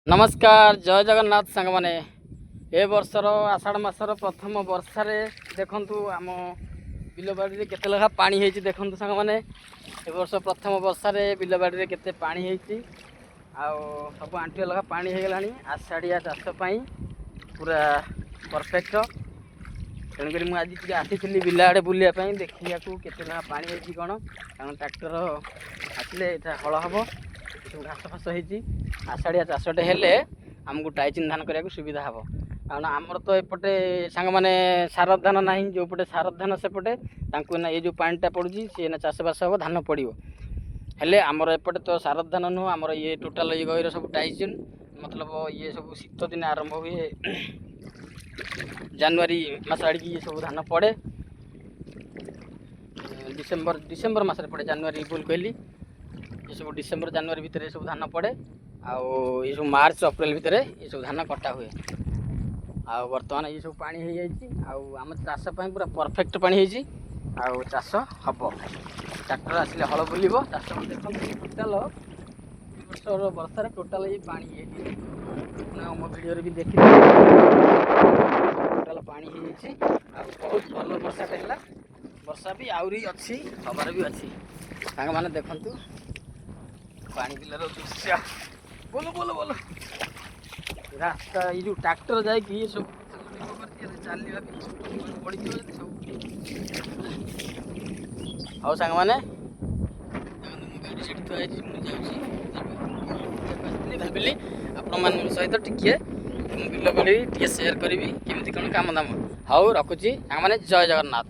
ନମସ୍କାର, ଜୟ ଜଗନ୍ନାଥ ସାଙ୍ଗମାନେ। ଏ ବର୍ଷର ଆଷାଢ଼ ମାସର ପ୍ରଥମ ବର୍ଷାରେ ଦେଖନ୍ତୁ, ଆମ ବିଲବାଡ଼ିରେ କେତେ ଲେଖା ପାଣି ହେଇଛି। ଦେଖନ୍ତୁ ସାଙ୍ଗମାନେ, ଏ ବର୍ଷ ପ୍ରଥମ ବର୍ଷାରେ ବିଲବାଡ଼ିରେ କେତେ ପାଣି ହେଇଛି। ଆଉ ସବୁ ଆଣ୍ଠୁଏ ଲେଖା ପାଣି ହେଇଗଲାଣି। ଆଷାଢ଼ିଆ ଚାଷ ପାଇଁ ପୁରା ପରଫେକ୍ଟ। ତେଣୁକରି ମୁଁ ଆଜି ଟିକେ ଆସିଥିଲି ବିଲ ଆଡ଼େ ବୁଲିବା ପାଇଁ, ଦେଖିବାକୁ କେତେ ଲେଖା ପାଣି ହେଇଛି କ'ଣ। କାରଣ ଟ୍ରାକ୍ଟର ଆସିଲେ ଏଇଟା ହଳ ହେବ। ଏସବୁ ଘାସ ଫାସ ହେଇଛି। ଆଷାଢ଼ିଆ ଚାଷଟେ ହେଲେ ଆମକୁ ଟାଇଚିନ୍ ଧାନ କରିବାକୁ ସୁବିଧା ହେବ। କାରଣ ଆମର ତ ଏପଟେ ସାଙ୍ଗମାନେ ସାର ଧାନ ନାହିଁ। ଯେଉଁପଟେ ସାର ଧାନ, ସେପଟେ ତାଙ୍କୁ ଏଇନା ଏ ଯେଉଁ ପାଣିଟା ପଡ଼ୁଛି, ସେ ଏଇନା ଚାଷବାସ ହେବ, ଧାନ ପଡ଼ିବ। ହେଲେ ଆମର ଏପଟେ ତ ସାର ଧାନ ନୁହଁ। ଆମର ଇଏ ଟୋଟାଲ ଇଏ ଗହିର ସବୁ ଟାଇଚିନ୍, ମତଲବ ଇଏ ସବୁ ଶୀତ ଦିନେ ଆରମ୍ଭ ହୁଏ। ଜାନୁଆରୀ ମାସ ଆଡ଼ିକି ଇଏ ସବୁ ଧାନ ପଡ଼େ। ଡିସେମ୍ବର ଡିସେମ୍ବର ମାସରେ ପଡ଼େ, ଜାନୁଆରୀ ଭୁଲ କହିଲି। ଏସବୁ ଡିସେମ୍ବର ଜାନୁଆରୀ ଭିତରେ ଏସବୁ ଧାନ ପଡ଼େ। ଆଉ ଏସବୁ ମାର୍ଚ୍ଚ ଅପ୍ରିଲ ଭିତରେ ଏସବୁ ଧାନ କଟା ହୁଏ। ଆଉ ବର୍ତ୍ତମାନ ଏସବୁ ପାଣି ହେଇଯାଇଛି ଆଉ ଆମ ଚାଷ ପାଇଁ ପୁରା ପରଫେକ୍ଟ ପାଣି ହେଇଛି ଆଉ ଚାଷ ହେବ। ଟ୍ରାକ୍ଟର ଆସିଲେ ହଳ ବୁଲିବ, ଚାଷ। ଦେଖନ୍ତୁ, ଟୋଟାଲ ବର୍ଷର ବର୍ଷାରେ ଟୋଟାଲ ଏଇ ପାଣି ହେଇଯାଇଛି। ମୋ ଭିଡ଼ିଓରେ ବି ଦେଖିଥିଲି, ଟୋଟାଲ ପାଣି ହେଇଯାଇଛି। ଆଉ ବହୁତ ଭଲ ବର୍ଷାଟା ହେଲା। ବର୍ଷା ବି ଆହୁରି ଅଛି, ହବାର ବି ଅଛି। ସାଙ୍ଗମାନେ, ଦେଖନ୍ତୁ ପାଣି ବିଲର ଦୃଶ୍ୟ। ବୋଲ ବୋଲ ବୋଲ। ରାସ୍ତା ଏଇ ଯେଉଁ ଟ୍ରାକ୍ଟର ଯାଇକି ଏ ସବୁ ଚାଲିବା ବି ପଡ଼ିଯିବ ଯଦି ସବୁ। ହଉ ସାଙ୍ଗମାନେ, ଦେଖନ୍ତୁ, ମୋ ଗାଡ଼ି ସେଠି ଥୁଆ ହେଇଛି। ମୁଁ ଯାଉଛି ଆସିଥିଲି, ଭାବିଲି ଆପଣମାନଙ୍କ ସହିତ ଟିକିଏ ମୁଁ ବିଲ ବାଡ଼ି ଟିକେ ସେୟାର କରିବି, କେମିତି କ'ଣ କାମ ଦାମ। ହଉ, ରଖୁଛି ସାଙ୍ଗମାନେ, ଜୟ ଜଗନ୍ନାଥ।